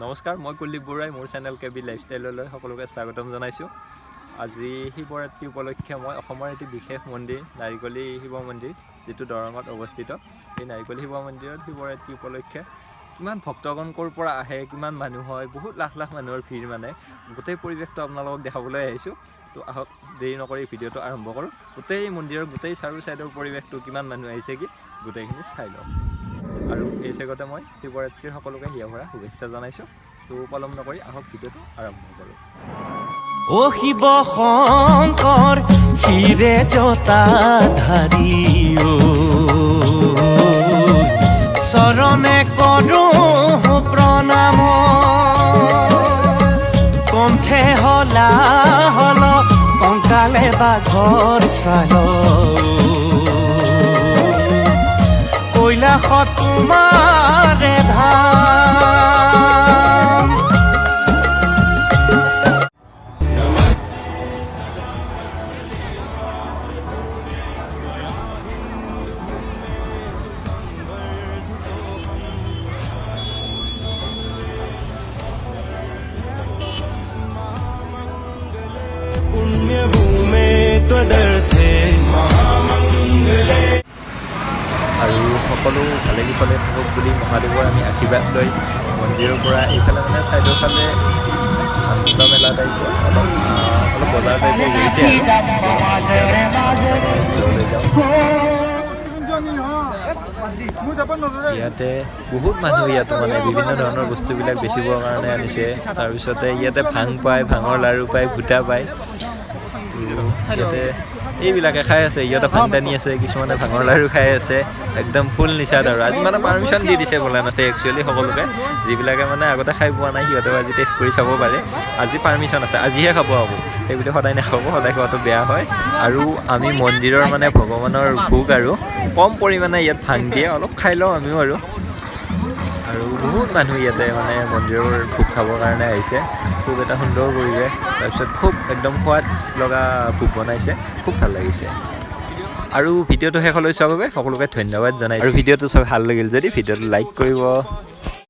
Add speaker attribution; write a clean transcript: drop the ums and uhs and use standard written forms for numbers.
Speaker 1: নমস্কাৰ, মই কুলদীপ বৰুৱাই মোৰ চেনেল কে বি লাইফষ্টাইললৈ সকলোকে স্বাগতম জনাইছোঁ। আজি শিৱৰাত্ৰি উপলক্ষে মই অসমৰ এটি বিশেষ মন্দিৰ নাৰিকলি শিৱ মন্দিৰ, যিটো দৰঙত অৱস্থিত, এই নাৰিকলি শিৱ মন্দিৰত শিৱৰাত্ৰি উপলক্ষে কিমান ভক্তগণ ক'ৰ পৰা আহে, কিমান মানুহ হয়, বহুত লাখ লাখ মানুহৰ ভিৰ, মানে গোটেই পৰিৱেশটো আপোনালোকক দেখাবলৈ আহিছোঁ। তো আহক, দেৰি নকৰি ভিডিঅ'টো আৰম্ভ কৰোঁ। গোটেই মন্দিৰৰ গোটেই চাৰিও ছাইডৰ পৰিৱেশটো, কিমান মানুহ আহিছে কি, গোটেইখিনি চাই লওঁ। আৰু এই চেগতে মই শিৱৰাত্ৰিৰ সকলোকে হিয়া ভৰা শুভেচ্ছা জনাইছোঁ। তো পলম নকৰি আহক, ভিডিঅ'টো আৰম্ভ কৰোঁ।
Speaker 2: অ শিৱ শংকৰ, শিৰে জটা ধাৰি অ, চৰণে কৰো প্ৰণাম। কণ্ঠে হলা হল, কংকালে বাঘৰ ছাল, কৈলাসত তোমাৰে ধাম। पुण्यभूमे त्वदर्थे महामङ्गले।
Speaker 1: আৰু সকলো ভালে কুশলে থাকক বুলি মহাদেৱৰ আমি আশীৰ্বাদ লৈ মন্দিৰৰ পৰা এইফালে মানে ছাইডৰ ফালে আনন্দ মেলা টাইপৰ অলপ বজাৰ টাইপৰ বহিছে আৰু ভিতৰলৈ যাওঁ। ইয়াতে বহুত মানুহ। ইয়াতো মানে বিভিন্ন ধৰণৰ বস্তুবিলাক বেচিবৰ কাৰণে আনিছে। তাৰপিছতে ইয়াতে ভাং পায়, ভাঙৰ লাড়ু পায়, ভুটা পায়। তো ইয়াতে এইবিলাকে খাই আছে, ইহঁতে ভাং টানি আছে, কিছুমানে ভাঙৰ লাড়ু খাই আছে, একদম ফুল নিচাত। আৰু আজি মানে পাৰ্মিশ্যন দি দিছে ভোলানাথে একচুৱেলি সকলোকে। যিবিলাকে মানে আগতে খাই পোৱা নাই, সিহঁতেও আজি টেষ্ট কৰি চাব পাৰে। আজি পাৰ্মিশ্যন আছে, আজিহে খাব আকৌ, সেইবুলি সদায় নাখাব, সদায় খোৱাটো বেয়া হয়। আৰু আমি মন্দিৰৰ মানে ভগৱানৰ ভোগ আৰু কম পৰিমাণে ইয়াত ভাং দিয়ে, অলপ খাই লওঁ আমিও। আৰু বহুত মানুহ ইয়াতে মানে মন্দিৰৰ ভোগ খাবৰ কাৰণে আহিছে। খুব এটা সুন্দৰ পৰিৱেশ। তাৰপিছত খুব একদম সোৱাদ লগা ভোগ বনাইছে, খুব ভাল লাগিছে। আৰু ভিডিঅ'টো শেষলৈ চোৱাৰ বাবে সকলোকে ধন্যবাদ জনাইছোঁ। আৰু ভিডিঅ'টো চাই ভাল লাগিল যদি ভিডিঅ'টো লাইক কৰিব।